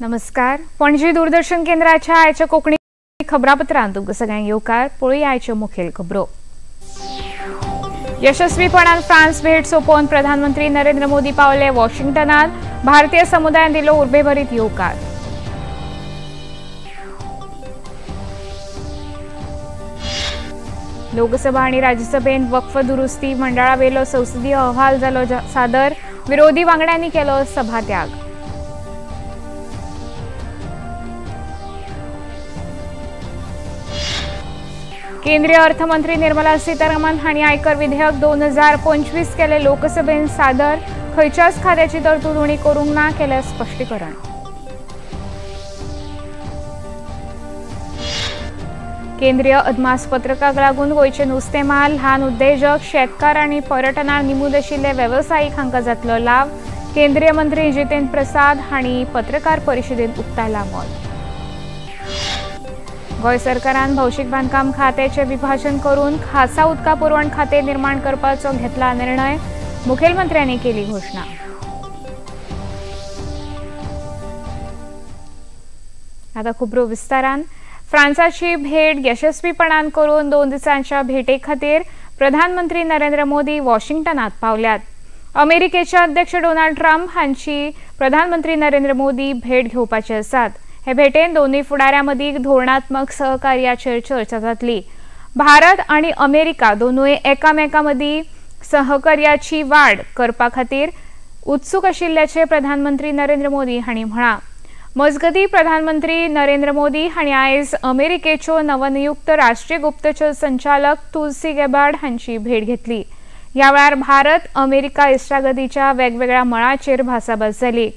नमस्कार, पणजी दूरदर्शन केंद्राच्या आयच्या कोंकणी खबरापत्रांत तुमकां सगळ्यांक येवकार. पळोवया आयच्यो मुखेल खबरो. यशस्वीपणान फ्रांस भेट सोंपोवन प्रधानमंत्री नरेंद्र मोदी पावले वॉशिंग्टनांत. भारतीय समुदायान दिलो उर्बेभरीत येवकार. लोकसभा आनी राज्यसभेन वक्फ दुरुस्ती मंडळावेलो संसदीय अहवाल जालो सादर. विरोधी वांगड्यांनी केलो सभात्याग. केंद्रीय अर्थमंत्री निर्मला सीतारामन हांणी आयकर विधेयक 2025 केले लोकसभेन सादर. खंयच्याच खात्याची तरतूद उणी करूंक ना, केलें स्पश्टीकरण. केंद्रीय अदमासपत्रकाक लागून गोंयचे नुस्तेमार, ल्हान उद्देजक, शेतकार आनी पर्यटनाक निमूद आशिल्ले वेवसायीक हांकां जातलो लाव. केंद्रीय मंत्री जितेंद्र प्रसाद हांणी पत्रकार परिशदेंत उक्तायला मत. गोंय सरकारान भौशीक बांदकाम खात्याचें विभाजन करून खासा उदका पुरवण खातें निर्माण करपाचो घेतला निर्णय. मुखेलमंत्र्यांनी केली घोशणा. आता खबरो विस्तारान. फ्रांसाची भेट यशस्वीपणान करून 2 दिसांच्या भेटे खातीर प्रधानमंत्री नरेंद्र मोदी वॉशिंग्टनात पावल्यात. अमेरिकेचे अध्यक्ष डोनाल्ड ट्रम्प हांची प्रधानमंत्री नरेंद्र मोदी भेट घेवपाचे आसात. हे भेटेन दोनूय फुडाऱ्यां मदीं धोरणात्मक सहकार्याचेर चर्चा जातली. भारत आनी अमेरिका दोनूय एकामेकां मदीं सहकार्याची वाड करपा खातीर उत्सूक आशिल्ल्याचें प्रधानमंत्री नरेंद्र मोदी हांणी म्हळां. मजगतीं प्रधानमंत्री नरेंद्र मोदी हांणी आयज अमेरिकेच्यो नवनियुक्त राष्ट्रीय गुप्तचर संचालक तुलसी गॅबार्ड हांची भेट घेतली. ह्या वेळार भारत अमेरिका इश्टागतीच्या वेगवेगळ्या मळाचेर भासाभास जाली.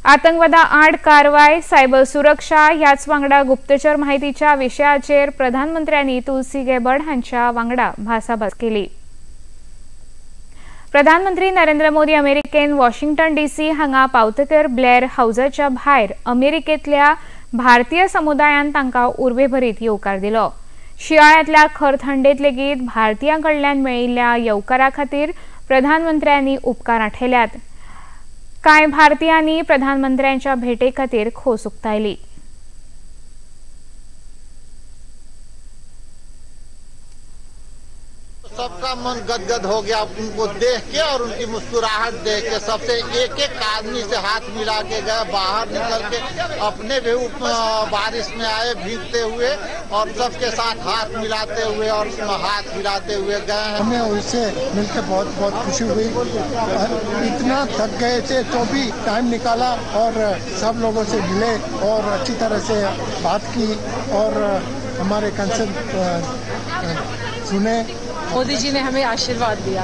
आतंकवादा आड कारवाय, सायबर सुरक्षा ह्याच वांगडा गुप्तचर माहितीच्या विशयाचेर प्रधानमंत्र्यांनी तुलसी गॅबर्ड हांच्या वांगडा भासाभास केली. प्रधानमंत्री नरेंद्र मोदी अमेरिकेन वॉशिंग्टन डीसी हांगा पावतकर ब्लेअर हाऊसाच्या भायर अमेरिकेंतल्या भारतीय समुदायान तांकां उर्बेभरीत येवकार दिलो. शिंयाळ्यांतल्या खर थंडेत लेगीत भारतीयां कडल्यान मेळिल्ल्या येवकारा खातीर प्रधानमंत्र्यांनी उपकार आठयल्यात. कांय भारतीयांनी प्रधानमंत्र्यांच्या भेटे खातीर खोस उक्तायली. सबका मन गदगद हो गया उनको देख के और उनकी मुस्कुराहट देख के. सबसे एक एक आदमी से हाथ मिला के गए, बाहर निकल के अपने भी बारिश में आए भीगते हुए और सबके साथ हाथ मिलाते हुए और हाथ हिलाते हुए गए. हमें उनसे मिलकर बहुत बहुत खुशी हुई. इतना थक गए थे तो भी टाइम निकाला और सब लोगों से मिले और अच्छी तरह से बात की और हमारे कंसर्न सुने. मोदी जी ने हमें आशीर्वाद दिया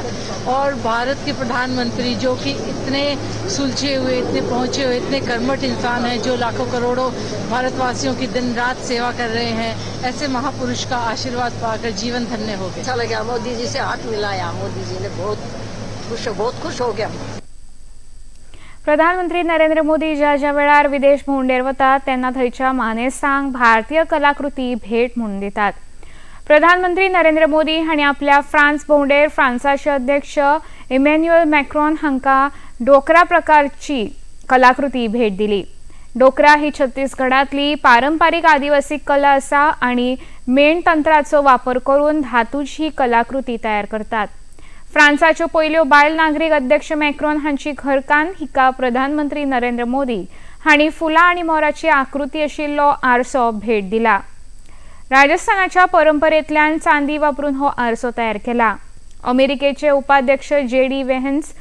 और भारत के प्रधानमंत्री जो कि इतने सुलझे हुए, इतने पहुँचे हुए, इतने कर्मठ इंसान हैं, जो लाखों करोड़ों भारतवासियों की दिन रात सेवा कर रहे हैं, ऐसे महापुरुष का आशीर्वाद पाकर जीवन धन्य हो गया. अच्छा लगा, मोदी जी से हाथ मिलाया, मोदी जी ने बहुत खुश हो गया. प्रधानमंत्री नरेंद्र मोदी ज्या ज्या वेळार विदेश भोंवडेर वतात तेन्ना थंयच्या मानेस्तांक भारतीय कलाकृती भेट म्हणून दितात. प्रधानमंत्री नरेंद्र मोदी हांणी आपल्या फ्रांस भोंवडेर फ्रांसाचे अध्यक्ष इमॅन्युएल मॅक्रॉन हांकां डोकरा प्रकारची कलाकृती भेट दिली. डोकरा ही छत्तीसगडांतली पारंपारीक आदिवासी कला आसा आनी मेण तंत्राचो वापर करून धातूची कलाकृती तयार करतात. फ्रांसाच्यो पयल्यो बायल नागरीक अध्यक्ष मॅक्रॉन हांची घरकान्न हिका प्रधानमंत्री नरेंद्र मोदी हांणी फुलां आनी मोराची आकृती आशिल्लो आरसो भेट दिला. राजस्थानाच्या परंपरेंतल्यान चांदी वापरून हो आरसो तयार केला. अमेरिकेचे उपाध्यक्ष जे डी वेहन्स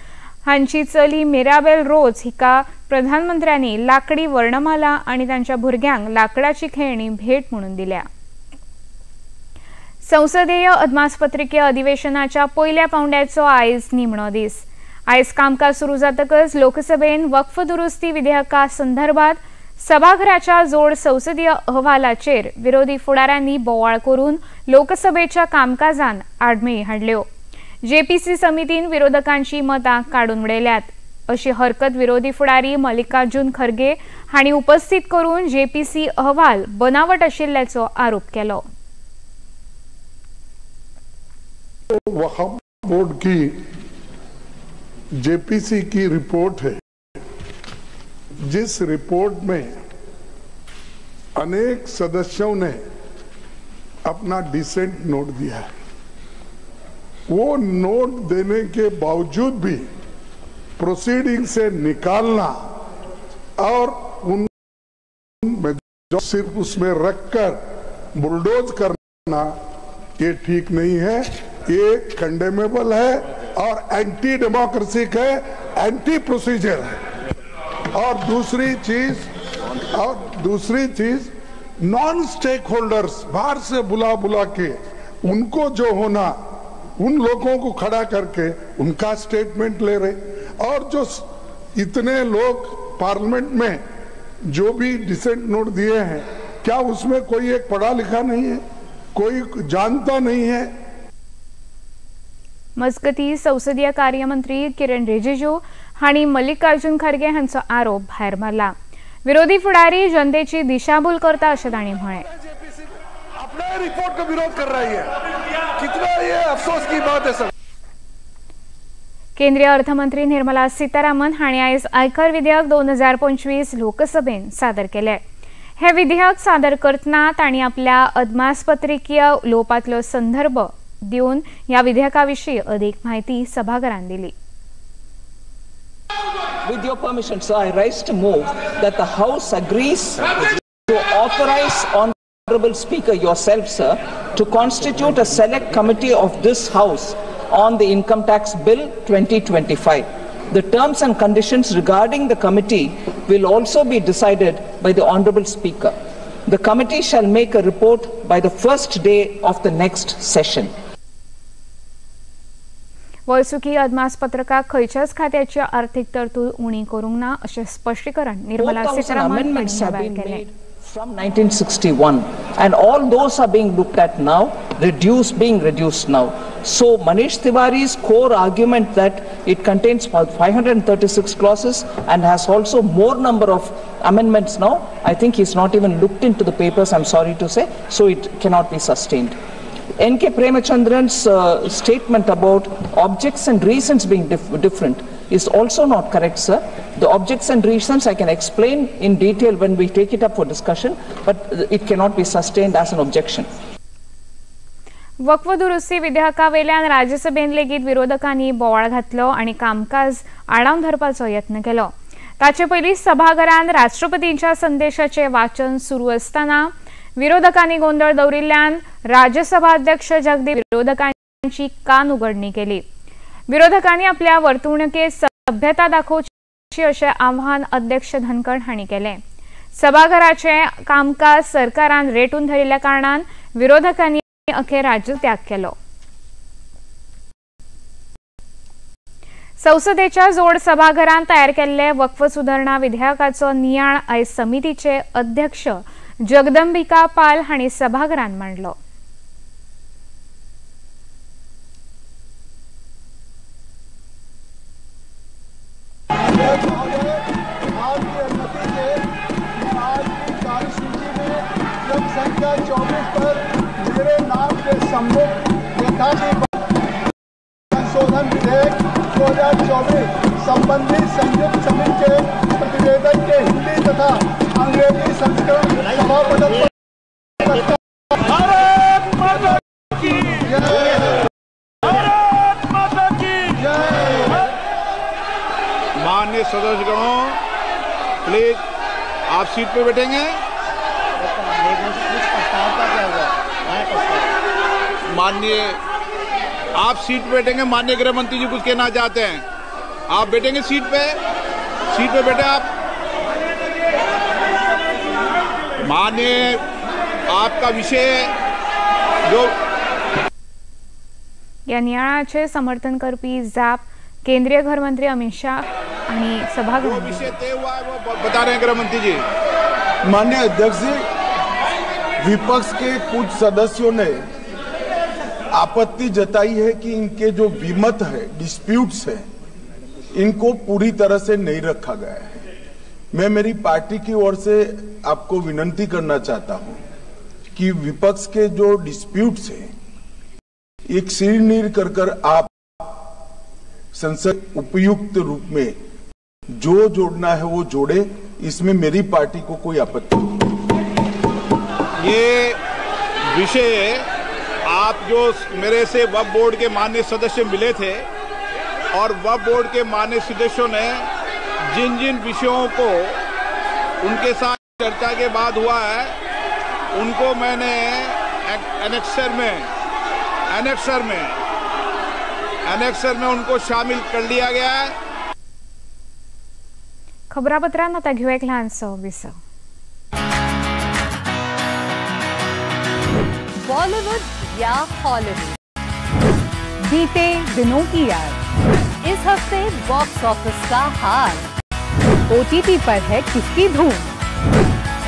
हांची चली मिराबेल रोज हिका प्रधानमंत्र्यांनी लाकडी वर्णमाला आनी तांच्या भुरग्यांक लाकडाची खेळणी भेट म्हणून दिल्या. संसदीय अदमासपत्रिके अधिवेशनाच्या पयल्या पावंड्याचो आयज निमणो दीस. आयज कामकाज सुरू जातकच लोकसभेन वक्फ दुरुस्ती विधेयका संदर्भात सभाघराच्या जोड संसदीय अहवालाचेर विरोधी फुडाऱ्यांनी बोवाळ करून लोकसभेच्या कामकाजान आडमेळी हाडल्यो. जेपीसी समितीन विरोधकांची मतां काडून उडयल्यात. अशी हरकत विरोधी फुडारी मल्लिकार्जुन खरगे हांणी उपस्थित करून जेपीसी अहवाल बनावट आशिल्ल्याचो आरोप केलो. वक्फ बोर्ड की जेपीसी की रिपोर्ट है, जिस रिपोर्ट में अनेक सदस्यों ने अपना डिसेंट नोट दिया है। वो नोट देने के बावजूद भी प्रोसीडिंग से निकालना और उन सिर्फ उसमें रखकर बुलडोज करना, ये ठीक नहीं है। ये कंडेमेबल है और एंटी डेमोक्रेसिक है, एंटी प्रोसीजर है। और दूसरी चीज नॉन स्टेक होल्डर्स बाहर से बुला बुला के उनको जो होना, उन लोगों को खड़ा करके उनका स्टेटमेंट ले रहे। और जो इतने लोग पार्लियामेंट में जो भी डिसेंट नोट दिए हैं, क्या उसमें कोई एक पढ़ा लिखा नहीं है, कोई जानता नहीं है? मजगती संसदीय कार्यमंत्री किरण रिजिजू हांणी मल्लिकार्जुन खरगे हांचो आरोप भायर मारला। विरोधी फुडारी जनतेची दिशाभूल करता अशें तांणी म्हळें। अपने रिपोर्ट का विरोध कर रही है, कितना ये अफसोस की बात है सर। केंद्रीय अर्थमंत्री निर्मला सीतारामन हांणी आयज आयकर विधेयक 2025 लोकसभेन सादर केलें। हे विधेयक सादर करतना तांणी आपल्या अदमासपत्रिकीय उलोवपांतलो संदर्भ दिवन ह्या विधेयका विशीं अदीक म्हायती सभाघरान दिली। With your permission, sir, I rise to move that the House agrees to authorize Honorable Speaker yourself, sir, to constitute a select committee of this House on the Income Tax Bill 2025. The terms and conditions regarding the committee will also be decided by the Honorable Speaker. The committee shall make a report by the first day of the next session. वर्सुकी अदमासपत्रकाक खंयच्याच खात्याची आर्थिक तरतूद उणी करूंक ना अशें स्पश्टीकरण निर्मला सीतारामन हांणी केलें। From 1961, and all those are being looked at now, being reduced now. So Manish Tiwari's core argument that it contains 536 clauses and has also more number of amendments now, I think he's not even looked into the papers, I'm sorry to say, so it cannot be sustained. N.K. Premachandran's statement about objects and reasons being different is also not correct, sir. The objects and reasons I can explain in detail when we take it up for discussion, but it cannot be sustained as an objection. Waqf दुरुस्ती विधेयकावेल्यान राज्यसभेन लेगीत विरोधकांनी बोवाळ घातलो आनी कामकाज आडावन धरपाचो यत्न केलो। ताचे पयलीं सभाघरान राष्ट्रपतींच्या संदेशाचें वाचन सुरू आसतना विरोधकांनी गोंदळ दवरिल्ल्यान राज्यसभा अध्यक्ष जगदीप विरोधकांची कान उगडणी केली। विरोधकांनी आपल्या वर्तणुकेत सभ्यता दाखोवची अशें आव्हान अध्यक्ष धनखड हांणी केलें। सभाघराचें कामकाज सरकारान रेटून धरिल्ल्या कारणान विरोधकांनी अखेर राज्यत्याग केलो। संसदेच्या जोड सभाघरान तयार केल्ले वक्फ सुधारणा विधेयकाचो नियाळ आयज समितीचे अध्यक्ष जगदंबिका पाल हांणी सभाघरान मांडलो। आपकी अनुमति से आज की कार्यसूची में क्रम संख्या 24 पर मेरे नाम के सम्मुख संशोधन विधेयक 2024 संबंधी संयुक्त समिति के प्रतिवेदन के हिंदी तथा अंग्रेजी संस्करण सभापटल पर भारत माता की जय, भारत माता की जय। माननीय सदस्यगणों, प्लीज आप सीट पे बैठेंगे। माननीय आप सीट पे बैठेंगे। माननीय गृह मंत्री जी कुछ कहना चाहते हैं, आप बैठेंगे सीट पे? सीट पे बैठे आप। माननीय आपका विषय जो ह्या नियाळाचें समर्थन करपी जाप केंद्रीय गृहमंत्री अमित शाह आणि सभागृह विषय तय हुआ है वो बता रहे हैं गृह मंत्री जी। माननीय अध्यक्ष जी, विपक्ष के कुछ सदस्यों ने आपत्ति जताई है कि इनके जो विमत है, डिस्प्यूट्स है, इनको पूरी तरह से नहीं रखा गया है। मैं मेरी पार्टी की ओर से आपको विनती करना चाहता हूं कि विपक्ष के जो डिस्प्यूट्स हैं, एक सिरनीर कर कर आप संसद उपयुक्त रूप में जो जोड़ना है वो जोड़े, इसमें मेरी पार्टी को कोई आपत्ति नहीं। ये विषय आप जो मेरे से वक्फ बोर्ड के माननीय सदस्य मिले थे और वक्फ बोर्ड के माननीय सदस्यों ने जिन जिन विषयों को उनके साथ चर्चा के बाद हुआ है, उनको मैंने एनेक्सर में उनको शामिल कर लिया गया है। खबरापत्रांत आता घेऊया एक ल्हानसो विसव। बॉलीवुड या हॉलीवुड, बीते दिनों की याद, इस हफ्ते बॉक्स ऑफिस का हाल, ओटीटी पर है किसकी धूम,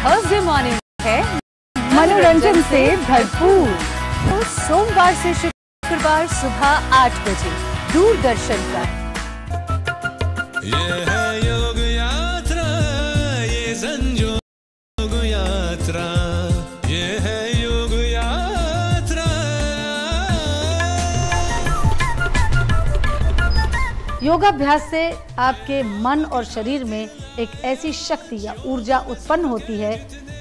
थर्सडे मॉर्निंग है मनोरंजन से भरपूर। तो सोमवार से शुक्रवार सुबह 8 बजे दूरदर्शन पर। ये है योग यात्रा, ये संजोग यात्रा, ये है योग यात्रा। योगाभ्यास से आपके मन और शरीर में एक ऐसी शक्ति या ऊर्जा उत्पन्न होती है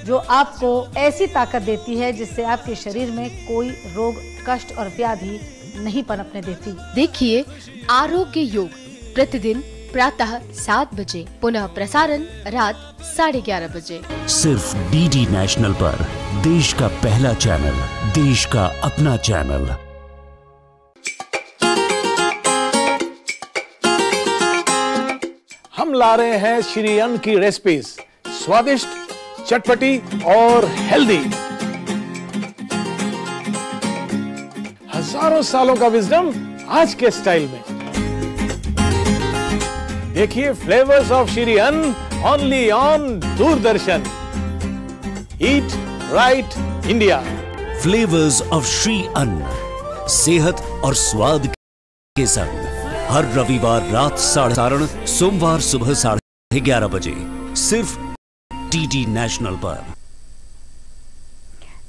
जो आपको ऐसी ताकत देती है जिससे आपके शरीर में कोई रोग, कष्ट और व्याधि नहीं पनपने देती। देखिए आरोग्य योग प्रतिदिन प्रातः 7 बजे, पुनः प्रसारण रात 11:30 बजे, सिर्फ डीडी नेशनल पर। देश का पहला चैनल, देश का अपना चैनल। हम ला रहे हैं श्री अन्न की रेसिपीज, स्वादिष्ट, चटपटी और हेल्दी। हजारों सालों का विजडम आज के स्टाइल में। देखिए flavours of Shri Anna only on Doordarshan. Eat right India. Flavours of Shri Anna, सेहत और स्वाद के संग, हर रविवार रात 4:30, सोमवार सुबह 11:30 बजे, सिर्फ डीडी नॅशनल पर।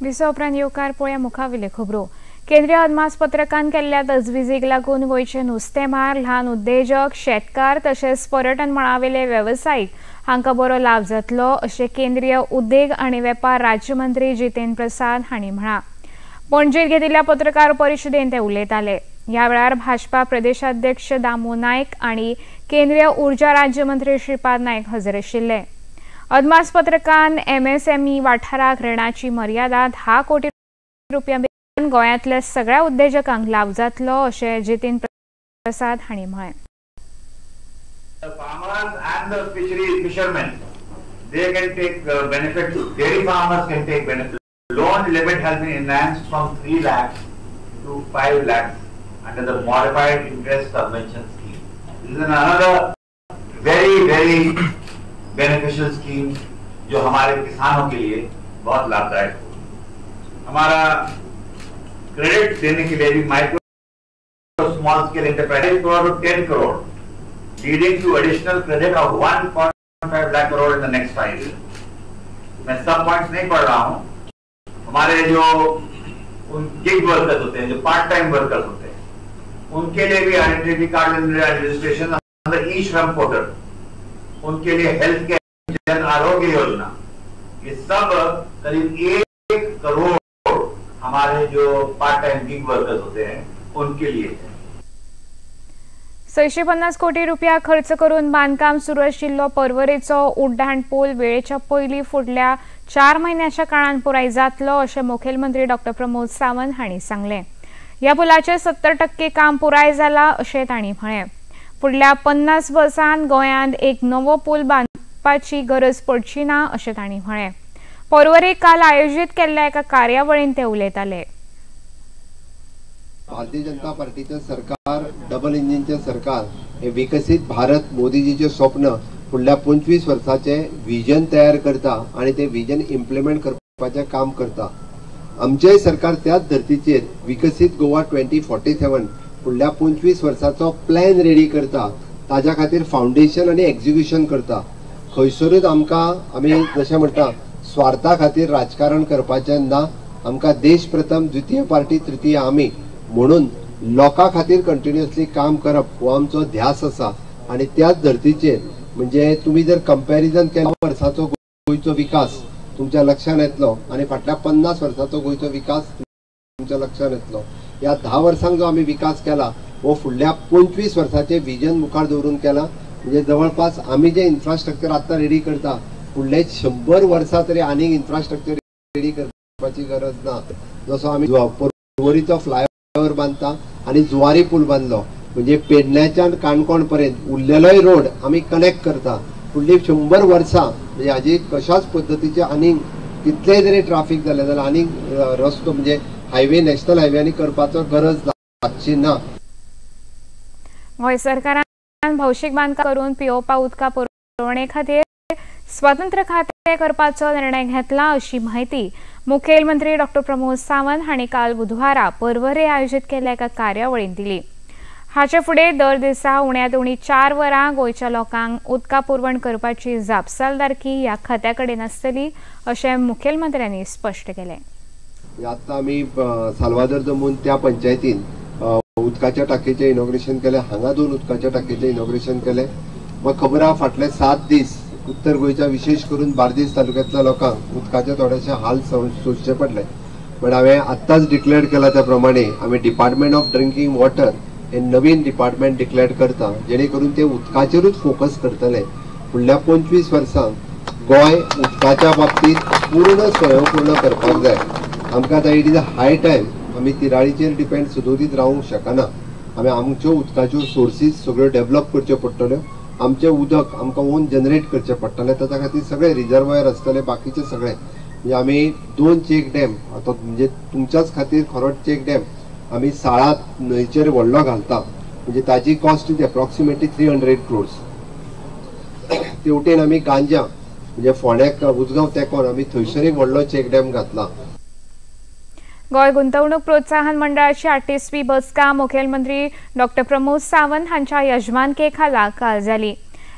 विसव उपरांत येवकार पळोवया मुखावेल्यो खबरो। केंद्रीय अदमासपत्रकान केल्ल्या तजवीजेक लागून गोंयचे नुस्तेमार, ल्हान उद्देजक, शेतकार तशेंच पर्यटन मळावेले वेवसायीक हांकां बरो लाभ जातलो अशें केंद्रीय उद्देग आनी वेपार राज्यमंत्री जितेंद्र प्रसाद हांणी म्हळां। पणजेंत घेतिल्ल्या पत्रकार परिशदेंत ते उलयताले। ह्या वेळार भाजपा प्रदेशाध्यक्ष दामू नायक आनी केंद्रीय ऊर्जा राज्यमंत्री श्रीपाद नायक हजर आशिल्ले। अदमासपत्रकान एमएसएमई वाठाराक रिणाची मर्यादा 10 कोटी रुपया मेरेन गोंयांतल्या सगळ्या उद्देजकांक लाभ जातलो अशें जितेंद्र प्रसाद हांणी म्हळें। Farmers and the fisheries fishermen, they can take benefit. Dairy farmers can take benefit. Loan limit has been enhanced from 3 lakhs to 5 lakhs under the modified interest subvention scheme. This is another very very beneficial scheme जो हमारे किसानों K लिए बहुत लाभदायक हो। हमारा credit देने K लिए भी micro small scale enterprise crore to 10 crore, leading to additional credit of 1.5 lakh crore in the next 5 years. मैं सब पॉइंट्स नहीं पढ़ रहा हूं। हमारे जो उन गिग वर्कर्स होते हैं, जो पार्ट टाइम वर्कर्स होते हैं, उनके लिए भी identity card and registration on the e Shram portal, उनके लिए हेल्थ केयर, जन आरोग्य योजना, ये सब करीब 1 करोड़ हमारे जो पार्ट टाइम गिग वर्कर्स होते हैं उनके लिए है। 650 कोटी रुपया खर्च करून बांदकाम सुरू आशिल्लो पर्वरेचो उड्डाण पूल वेळेच्या पयलीं फुडल्या 4 म्हयन्याच्या काळान पुराय जातलो अशें मुखेलमंत्री डॉ प्रमोद सावंत हांणी सांगलें। ह्या पुलाचें 70% काम पुराय जालां अशें तांणी म्हळें। फुडल्या 50 वर्सांत गोंयांत एक नवो पूल बांदपाची गरज पडची ना अशें तांणी म्हळें। पर्वरे काल आयोजीत केल्ल्या एका कार्यावळींत ते उलयताले। भारतीय जनता पार्टीचे सरकार, डबल इंजिनचे सरकार हे विकसित भारत मोदीजीचे स्वप्न फुडल्या 25 वर्साचे विजन तयार करता आणि ते विजन इम्प्लिमेंट करपाचें काम करता। आमचेय सरकार त्याच धर्तीचेर विकसित गोवा 2047 फुडल्या 25 वर्साचो प्लॅन रेडी करता, ताज्या खातीर फावंडेशन आनी एक्झिक्युशन करता। खंयसरूच आमकां आमी जशें म्हणटा स्वार्था खातीर राजकारण करपाचें ना। आमकां देश प्रथम, द्वितीय पार्टी, तृतीय आमी, म्हणून लोकां खातीर कंटिन्युअसली काम करप हो आमचो ध्यास आसा। आनी त्याच धर्तीचेर म्हणजे तुमी जर कंपॅरिजन केला वर्साचो गोंयचो विकास तुमच्या लक्षात येतलो आनी फाटल्या 50 वर्सांचो गोंयचो विकास तुमच्या लक्षात येतलो. ह्या 10 वर्सांक जो आमी विकास केला हो फुडल्या 25 वर्सांचे विजन मुखार दवरून केला. म्हणजे जवळपास आमी जे इन्फ्रास्ट्रक्चर आतां रेडी करता फुडले 100 वर्सां तरी आनीक इन्फ्रास्ट्रक्चर रेडी करपाची गरज ना. जसो आमी पर्वरीचो फ्लायओवर बांदता आनी जुवारी पूल बांदलो म्हणजे पेडण्याच्यान काणकोण पर्यंत उरलेलोय रोड आमी कनेक्ट करता. फुडली 100 वर्सां म्हणजे हाजी कशाच पद्दतीचे आनीक कितलेय जरी ट्राफीक जालें जाल्यार आनीक रस्तो म्हणजे हायवे नॅशनल हायवे आनी करपाचो गरज लागची ना. गोंय सरकारान भौशीक बांदकाम करून पियोवपा उदका पुरवणे खातीर स्वतंत्र खातें करपाचो निर्णय घेतला अशी म्हायती मुखेलमंत्री डॉ प्रमोद सावंत हांणी काल बुधवारा पर्वरे आयोजीत केल्ल्या एका कार्यावळींत दिली. हाचे फुडें दर दिसा उण्यांत उणी 4 वरां गोंयच्या लोकांक उदका पुरवण करपाची जापसालदारकी ह्या खात्या कडेन आसतली अशें मुखेलमंत्र्यांनी स्पश्ट केलें. आतां आमी साल्वादोर जमून त्या पंचायतीन उदकाच्या टाकयेचें इनॉग्रेशन केलें, हांगा 2 उदकाच्या टाकयेचें इनॉग्रेशन केलें. म्हाका खबर आहा फाटले 7 दीस उत्तर गोंयच्या विशेष करून बार्देस तालुक्यांतल्या लोकांक उदकाचे थोडेशे हाल सोंसचे पडले. बट हांवें आत्ताच डिक्लेअर केला त्या प्रमाणे आमी डिपार्टमेंट ऑफ ड्रिंकींग वॉटर हे नवीन डिपार्टमेंट डिक्लेअर करता जेणे करून ते उदकाचेरूच फोकस करतले. फुडल्या 25 वर्सांक गोंय उदकाच्या बाबतींत पूर्ण स्वयंपूर्ण करपाक जाय. आमकां आतां it is a high time. आमी तिराळीचेर डिपेंड सदोदीत रावूंक शकना. आमी आमच्यो उदकाच्यो सोर्सीस सगळ्यो डेवलप करच्यो पडटल्यो. आमचें उदक आमकां ओन जनरेट करचें पडटलें. ताच्या खातीर सगळे रिजर्वायर आसतले बाकीचे सगळे म्हणजे आमी 2 चेक डॅम आतां म्हणजे तुमच्याच खातीर खरोट चेक डॅम आमी साळा न्हंयचेर व्हडलो घालता म्हणजे ताजी कॉस्ट is approximately 300 crores. तेवटेन आमी गांजा म्हणजे फोंड्याक उजगांव तेंकोन आमी थंयसर एक व्हडलो चेक डॅम घातला. गोंय गुंतवणूक प्रोत्साहन मंडळाची 38वी बसका मुखेलमंत्री डॉ प्रमोद सावंत हांच्या यजमानके खाला काल जाली.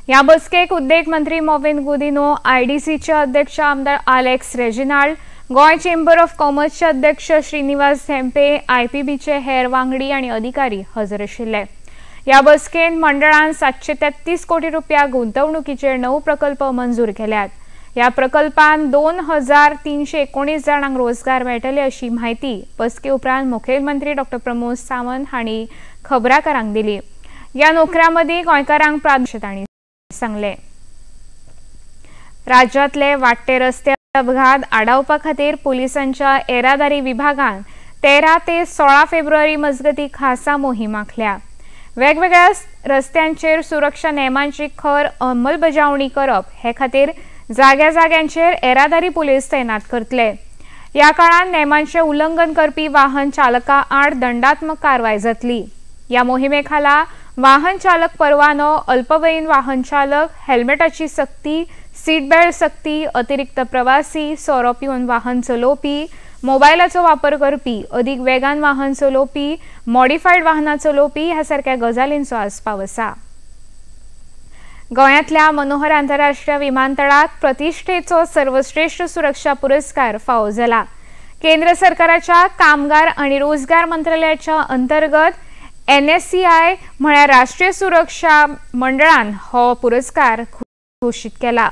ह्या बसकेक उद्देग मंत्री मॉविन गुदिन्हो, आयडीसीचे अध्यक्ष आमदार Alex Reginald, Goa chamber of कॉमर्सचे अध्यक्ष श्रीनिवास धेंपे, आयपीबीचे हेर वांगडी आनी अधिकारी हजर आशिल्ले. ह्या बसकेंत मंडळान 733 कोटी रुपया गुंतवणुकीचे 9 प्रकल्प मंजूर केल्यात. ह्या प्रकल्पान 2319 जाणांक रोजगार मेळटले अशी म्हायती बसके उपरांत मुखेलमंत्री डॉ प्रमोद सावंत हांणी खबराकारांक दिली. ह्या नोकऱ्यां मदीं गोंयकारांक प्राधान्य तांणी सांगलें. राज्यांतले वाडटे रस्ते अपघात आडावपा खातीर पुलिसांच्या येरादारी विभागान 13 ते 16 फेब्रुवारी मजगती खासा मोहीम आंखल्या. वेगवेगळ्या रस्त्यांचेर सुरक्षा नेमांची खर अंमलबजावणी करप हे खातीर जाग्या जाग्यांचेर येरादारी पुलीस तैनात करतले. ह्या काळात नेमांचे उल्लंघन करपी वाहन चालका आड दंडात्मक कारवाय जातली. ह्या मोहिमे खाला वाहन चालक परवानो, अल्पवयीन वाहन चालक, हेल्मेटाची सक्ती, सीट बेल्ट सक्ती, अतिरिक्त प्रवासी, सोरो पिवन वाहन चलोवपी, मोबायलाचो वापर करपी, अदीक वेगान वाहन चलोवपी, मॉडिफायड वाहनां चलोवपी ह्या सारक्या गजालींचो आस्पाव आसा. गोंयांतल्या मनोहर आंतरराष्ट्रीय विमानतळाक प्रतिष्ठेचो सर्वश्रेष्ठ सुरक्षा पुरस्कार फावो जाला. केंद्र सरकाराच्या कामगार आनी रोजगार मंत्रालयाच्या अंतर्गत एनएससीआय म्हळ्यार राष्ट्रीय सुरक्षा मंडळान हो पुरस्कार घोशीत केला.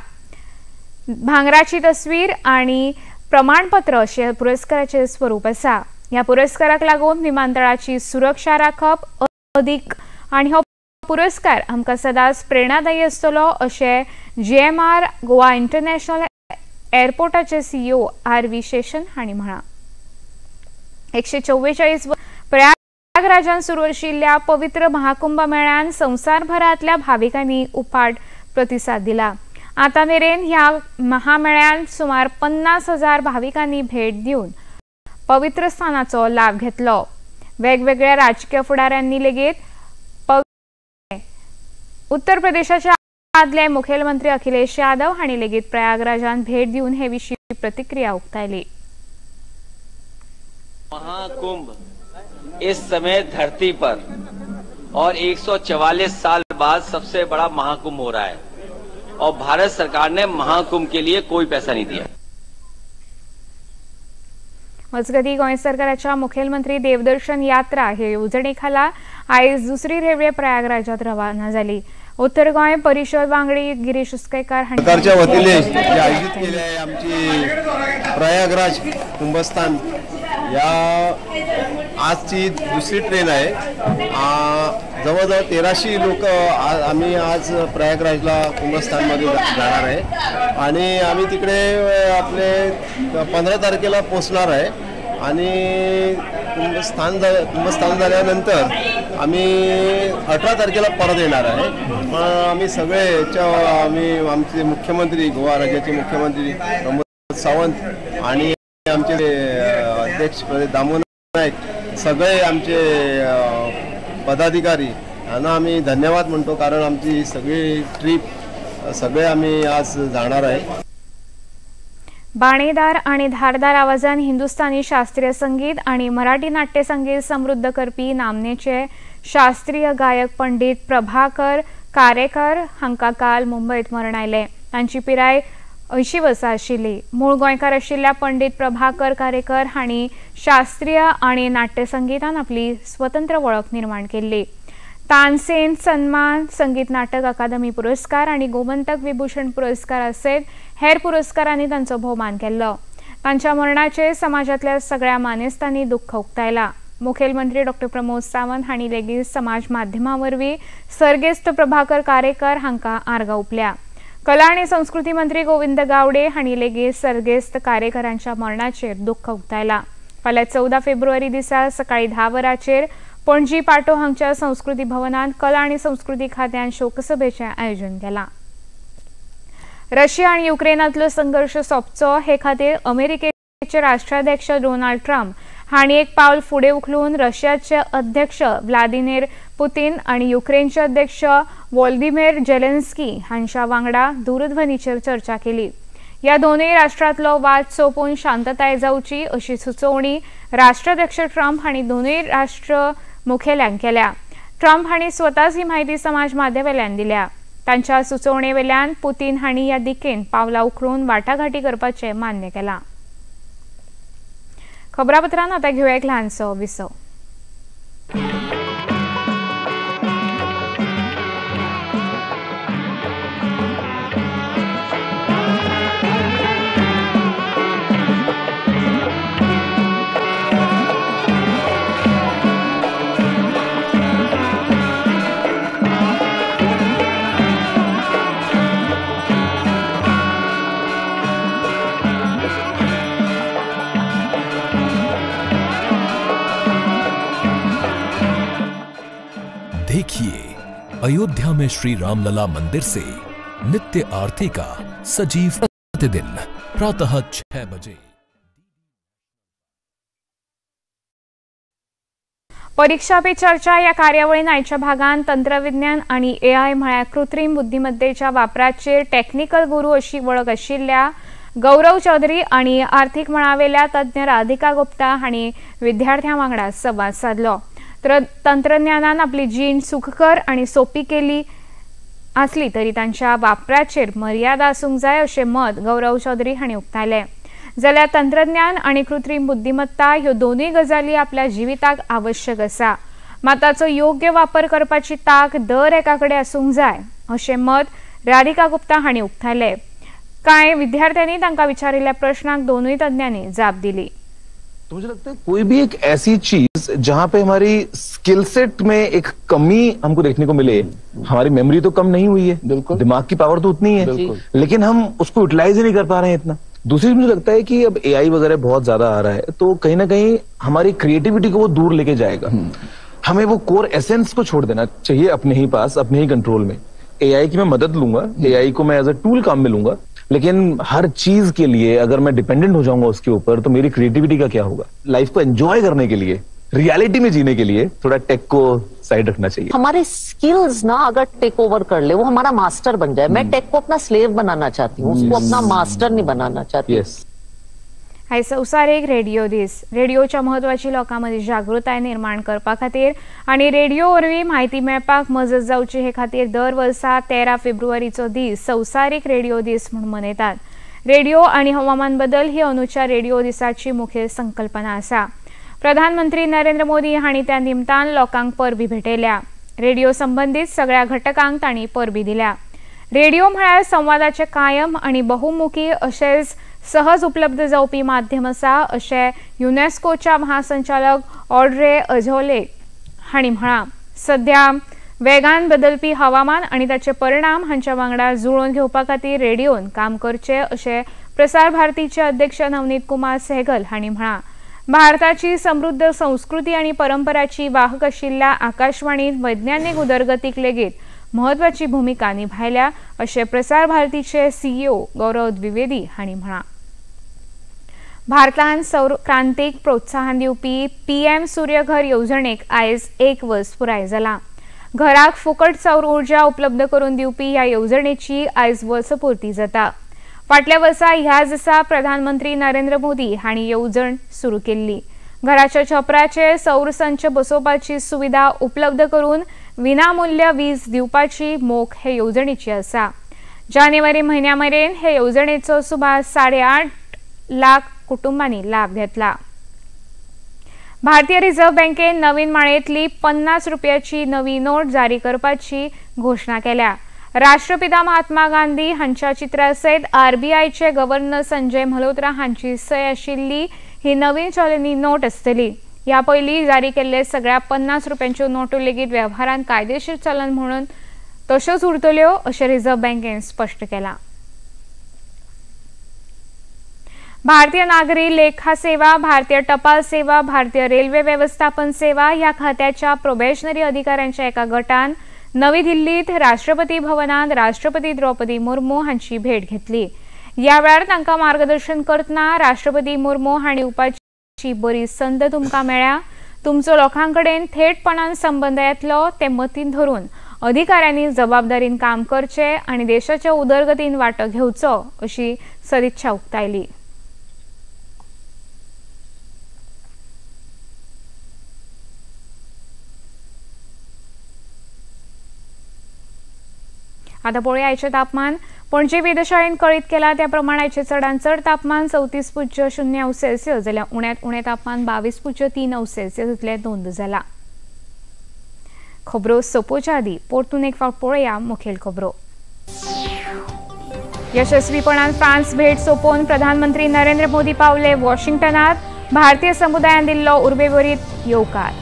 भांगराची तस्वीर आनी प्रमाणपत्र अशें पुरस्काराचें स्वरूप आसा. ह्या पुरस्काराक लागून विमानतळाची सुरक्षा राखप अदीक आनी हो पुरस्कार आमकां सदांच प्रेरणादायी आसतलो अशें जीएमआर गोवा इंटरनॅशनल एअरपोर्टाचे सीईओ आर.व्ही. शेषन हांणी म्हळां. 144 प्रयागराजान सुरू आशिल्ल्या पवित्र महाकुंभ मेळ्यान संवसारभरांतल्या भाविकांनी उपाट प्रतिसाद दिला. आतां मेरेन ह्या महामेळ्यान सुमार 50,000 भाविकांनी भेट दिवन पवित्र स्थानाचो लाभ घेतलो. वेगवेगळ्या राजकीय फुडाऱ्यांनी लेगीत उत्तर प्रदेशाचे आदले मुखेलमंत्री अखिलेश यादव हांणी लेगीत प्रयागराजान भेट दिवन हे विशीं प्रतिक्रिया उक्तायली. महाकुंभ इस समय धरती पर और 144 साल बाद सबसे बड़ा महाकुंभ हो रहा है और भारत सरकार ने महाकुंभ के लिए कोई पैसा नहीं दिया. मजगती गोंय सरकाराच्या मुखेलमंत्री देवदर्शन यात्रा हे येवजणे खाला आयज दुसरी रेल्वे प्रयागराजात रवाना जाली. उत्तर गोंय परिशद वांगडी गिरीश उसकेकर हांणी सरकारच्या वतीने जे आयोजित केले आहे आमची प्रयागराज कुंभस्थान या आजची दुसरी ट्रेन आहे। जवळजवळ 1300 लोक आम्ही आज प्रयागराजला कुंभस्थानमध्ये जाणार आहे आणि आम्ही तिकडे आपले 15 तारखेला पोहोचणार आहे आणि कुंभस्थान झाल्यानंतर आम्ही 18 तारखेला परत येणार आहे। पण आम्ही सगळे आम्ही आमचे मुख्यमंत्री गोवा राज्याचे मुख्यमंत्री प्रमोद सावंत आणि आमचे अध्यक्ष दामू नाईक सगळे आमचे पदाधिकारी यांना आम्ही धन्यवाद म्हणतो, कारण आमची सगळी ट्रिप सगळे आम्ही आज जाणार आहे। बाणेदार आणि धारदार आवाजान हिंदुस्थानी शास्त्रीय संगीत आणि मराठी नाट्यसंगीत समृद्ध करपी नामनेचे शास्त्रीय गायक पंडित प्रभाकर कारेकर हांकां काल मुंबयत मरण आयलें। तांची पिराय 80 वर्सां आशिल्ली। मूळ गोंयकार आशिल्ल्या पंडित प्रभाकर कारेकर हांणी शास्त्रीय आणि नाट्यसंगीतान आपली स्वतंत्र वळख निर्माण केल्ली। तानसेन सन्मान, संगीत नाटक अकादमी पुरस्कार आणि गोमंतक विभूषण पुरस्कार सयत हेर पुरस्कारांनी तांचो भोवमान केल्लो। तांच्या मरणाचेर समाजांतल्या सगळ्या मानेस्तांनी दुख्ख उक्तायला। मुखेलमंत्री डॉ प्रमोद सावंत हांणी लेगीत समाज माध्यमां वरवीं सर्गेस्त प्रभाकर कारेकर हांकां आर्गां ओंपल्या। कला आनी संस्कृती मंत्री गोविंद गावडे हांणी लेगीत सर्गेस्त कारेकरांच्या मरणाचेर दुख्ख उक्तायला। फाल्यां 14 फेब्रुवारी दिसा सकाळीं 10 वरांचेर पणजी पाटो हांगच्या संस्कृती भवनांत कला आनी संस्कृती खात्यान शोकसभेचें आयोजन केलां। रशिया आनी युक्रेनांतलो संघर्श सोंपचो हे खातीर अमेरिकेचे राष्ट्राध्यक्ष डोनाल्ड ट्रम्प हांणी एक पावल फुडें उखलून रशियाचे अध्यक्ष व्लादिमीर पुतीन आनी युक्रेनचे अध्यक्ष व्लादिमीर जेलेन्स्की हांच्या वांगडा दूरध्वनीचेर चर्चा केली। ह्या दोनूय राष्ट्रांतलो वाद सोंपून शांतताय जावची अशी सुचोवणी राष्ट्राध्यक्ष ट्रम्प हांणी दोनूय राष्ट्र मुखेल्यांक केल्या। ट्रम्प हांणी स्वताच ही म्हायती समाज माध्यमांतल्यान दिल्या। तांच्या सुचोवणे वेल्यान पुतीन हांणी ह्या दिकेन पावलां उखलून वाटाघाटी करपाचें मान्य केलां। खबरापत्रान आतां घेवया एक ल्हानसो विसव। देखिए अयोध्या में श्री रामलला मंदिर से नित्य आरती का सजीव प्रतिदिन प्रातः 6 बजे। परीक्षा पे चर्चा या कार्यावळीन आयच्या भागान तंत्रविज्ञान आनी एआय म्हळ्यार कृत्रीम बुद्धिमत्तेच्या वापराचेर टेक्निकल गुरू अशी वळख आशिल्ल्या गौरव चौधरी आनी आर्थिक मळावेल्या तज्ञ राधिका गुप्ता हांणी विद्यार्थ्यां वांगडा संवाद सादलो। तंत्रज्ञानान आपली जीण सुखकर आनी सोपी केली आसली तरी तांच्या वापराचेर मर्यादा आसूंक जाय अशें मत गौरव चौधरी हांणी उक्तायलें। जाल्यार तंत्रज्ञान आनी कृत्रीम बुद्धिमत्ता ह्यो दोनूय गजाली आपल्या जिविताक आवश्यक आसा, मात ताचो योग्य वापर करपाची तांक दर एका कडेन आसूंक जाय अशें मत राधिका गुप्ता हांणी उक्तायलें। कांय विद्यार्थ्यांनी तांकां विचारिल्ल्या प्रश्नाक दोनूय तज्ञांनी जाप दिली। तो मुझे लगता है कोई भी एक ऐसी चीज जहां पे हमारी स्किल सेट में एक कमी हमको देखने को मिले, हमारी मेमोरी तो कम नहीं हुई है, बिल्कुल दिमाग की पावर तो उतनी है, लेकिन हम उसको यूटिलाइज ही नहीं कर पा रहे हैं इतना। दूसरी मुझे लगता है कि अब एआई वगैरह बहुत ज्यादा आ रहा है तो कहीं ना कहीं हमारी क्रिएटिविटी को वो दूर लेके जाएगा। हमें वो कोर एसेंस को छोड़ देना चाहिए अपने ही पास, अपने ही कंट्रोल में। एआई की मैं मदद लूंगा, एआई को मैं एज अ टूल काम में लूंगा, लेकिन हर चीज के लिए अगर मैं डिपेंडेंट हो जाऊंगा उसके ऊपर तो मेरी क्रिएटिविटी का क्या होगा। लाइफ को एंजॉय करने के लिए, रियलिटी में जीने के लिए थोड़ा टेक को साइड रखना चाहिए। हमारे स्किल्स ना अगर टेक ओवर कर ले, वो हमारा मास्टर बन जाए। मैं टेक को अपना स्लेव बनाना चाहती हूँ, उसको अपना मास्टर नहीं बनाना चाहती। आयज संवसारीक रेडियो दीस। रेडियोच्या म्हत्वाची लोकां मदीं जागृताय निर्माण करपा खातीर आनी रेडियो वरवीं म्हायती मेळपाक मजत जावची हे खातीर दर वर्सा 13 फेब्रुवारीचो दीस संवसारीक रेडियो दीस म्हूण मनयतात। रेडियो आनी हवामान बदल ही अंदूच्या रेडियो दिसाची मुखेल संकल्पना आसा। प्रधानमंत्री नरेंद्र मोदी हांणी त्या निमतान लोकांक परबी भेटयल्या। रेडिओ संबंदीत सगळ्या घटकांक तांणी परबी दिल्या. रेडिओ म्हळ्यार संवादाचे कायम आनी बहुमुखी अशेंच सहज उपलब्ध जावपी माध्यम आसा अशें युनेस्कोच्या महासंचालक ऑड्रे अझोले हांणी म्हळां. सध्या वेगान बदलपी हवामान आनी ताचे परिणाम हांच्या वांगडा जुळोवन घेवपा खातीर रेडिओन काम करचें अशें प्रसार भारतीचे अध्यक्ष नवनीत कुमार सहगल हांणी म्हळां. भारताची समृद्ध संस्कृती आनी परंपराची वाहक आशिल्ल्या आकाशवाणीत वैज्ञानिक उदरगतीक लेगीत म्हत्वाची भुमिका निभायल्या अशें प्रसार भारतीचे सीईओ गौरव द्विवेदी हांणी म्हळां. भारतान सौर क्रांतीक प्रोत्साहन दिवपी पीएम सूर्यघर येवजणेक आयज 1 वर्स पुराय जालां. घराक फुकट सौर ऊर्जा उपलब्ध करून दिवपी ह्या येवजणेची आयज वर्सपूर्ती जाता. फाटल्या वर्सा ह्याच दिसा प्रधानमंत्री नरेंद्र मोदी हांणी येवजण सुरू केल्ली. घराच्या छपराचेर सौर संच बसोवपाची सुविधा उपलब्ध करून विनामूल्य वीज दिवपाची मोख हे येवजणेची आसा. जानेवारी म्हयन्या मेरेन हे येवजणेचो सुमार 8.5 लाख कुटुंबांनी लाभ घेतला. भारतीय रिझर्व्ह बँकेन नवीन माळेंतली 50 रुपयाची नवी नोट जारी करपाची घोशणा केल्या. राष्ट्रपिता महात्मा गांधी हांच्या चित्रा सयत आरबीआयचे गव्हर्नर संजय मल्होत्रा हांची सय आशिल्ली ही नवीन चलनी नोट आसतली. ह्या पयलीं जारी केल्ले सगळ्या 50 रुपयांच्यो नोटो लेगीत वेव्हारान कायदेशीर चलन म्हणून तश्योच उरतल्यो अशें रिझर्व्ह बँकेन स्पश्ट केलां. भारतीय नागरी लेखा सेवा, भारतीय टपाल सेवा, भारतीय रेल्वे वेवस्थापन सेवा ह्या खात्याच्या प्रोबेशनरी अधिकाऱ्यांच्या एका गटान नवी दिल्लीत राष्ट्रपती भवनात राष्ट्रपती द्रौपदी मुर्मू हांची भेट घेतली. ह्या वेळार तांकां मार्गदर्शन करतना राष्ट्रपती मुर्मू हांणी उपाची बरी संद तुमकां मेळ्ळ्या, तुमचो लोकां कडेन थेटपणान संबंद येतलो ते मतींत धरून अधिकाऱ्यांनी जबाबदारीन काम करचें आनी देशाच्या उदरगतीन वांटो घेवचो अशी सदिच्छा उक्तायली. आता पळोवया आयचें तापमान. पणजे वेधशाळेन कळीत केला त्या प्रमाण आयचें चडांत चड तापमान 34.0 अंश सेल्सियस जाल्यार उण्यांत उणें तापमान 22.3 अंश सेल्सियस इतलें नोंद जालां. खबरो सोंपोवच्या आदीं परतून एक फावट पळोवया मुखेल खबरो. यशस्वीपणान फ्रांस भेट सोंपोवन प्रधानमंत्री नरेंद्र मोदी पावले वॉशिंग्टनात. भारतीय समुदायान दिल्लो उर्बेभरीत येवकार.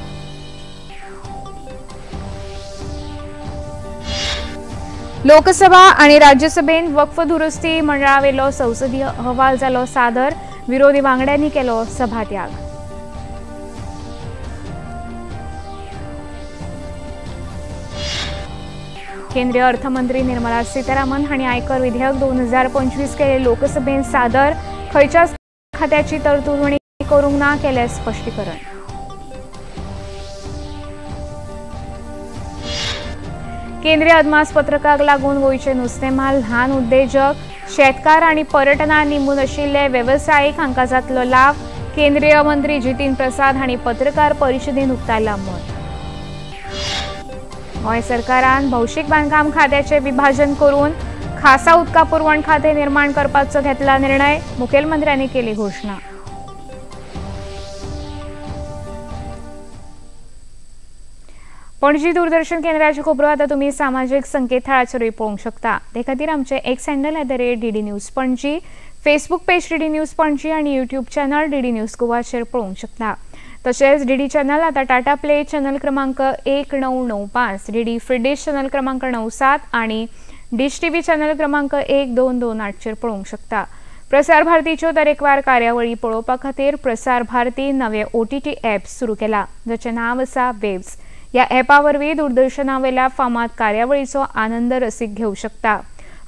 लोकसभा आणि राज्यसभेन वक्फ दुरुस्ती मंडळावेलो संसदीय अहवाल जालो सादर. विरोधी वांगड्यांनी केलो सभात्याग. केंद्रीय अर्थमंत्री निर्मला सीतारामन हांणी आयकर विधेयक 2025 केले लोकसभेन सादर. खंयच्याच खात्याची तरतुदवणी करूंक ना केलें स्पश्टीकरण. केंद्रीय अदमासपत्रकाक लागून गोंयचे नुस्तेमाल, ल्हान उद्देजक, शेतकार आनी पर्यटनाक निंबून आशिल्ले वेवसायीक हांकां जातलो लाव. केंद्रीय मंत्री जितीन प्रसाद हांणी पत्रकार परिशदेंत उक्तायलां मत. गोंय सरकारान भौशीक बांदकाम खात्याचें विभाजन करून खासा उदका पुरवण खातें निर्माण करपाचो घेतला निर्णय. मुखेलमंत्र्यांनी केली घोशणा. पणजी दूरदर्शन केंद्राच्यो खबरो आतां तुमी सामाजीक संकेतथळाचेरूय पळोवंक शकता. ते खातीर आमचें X handle @DD News Panaji, Facebook page DD News Panaji आनी यूट्यूब चॅनल डीडी न्यूज गोवाचेर पळोवंक शकता. तशेंच डीडी चॅनल आतां टाटा प्ले चॅनल क्रमांक 1995, डीडी फ्री डिश चॅनल क्रमांक 97 आनी डिश टीव्ही चॅनल क्रमांक 1228चेर पळोवंक शकता. प्रसार भारतीच्यो तरेकवार कार्यावळी पळोवपा खातीर प्रसार भारती नवें OTT app सुरू केला, जाचें नांव आसा वेव्स. ह्या ॲपा वरवीं दूरदर्शनावेल्या फामाद कार्यावळीचो आनंद रसीक घेवं शकता.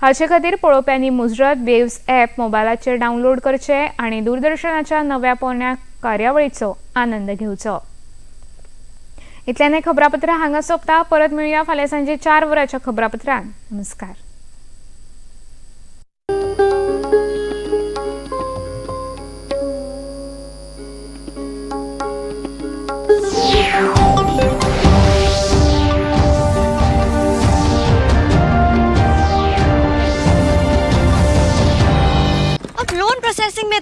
हाचे खातीर पळोवप्यांनी मुजरत वेव्स ॲप मोबायलाचेर डावनलोड करचें आनी दूरदर्शनाच्या नव्या पोरण्या कार्यावळीचो आनंद घेवचो. इतल्यान हें खबरापत्र हांगा सोंपता. परत मेळुया फाल्यां सांजे 4 वरांच्या खबरापत्रान. नमस्कार. अब लोन प्रोसेसिंग में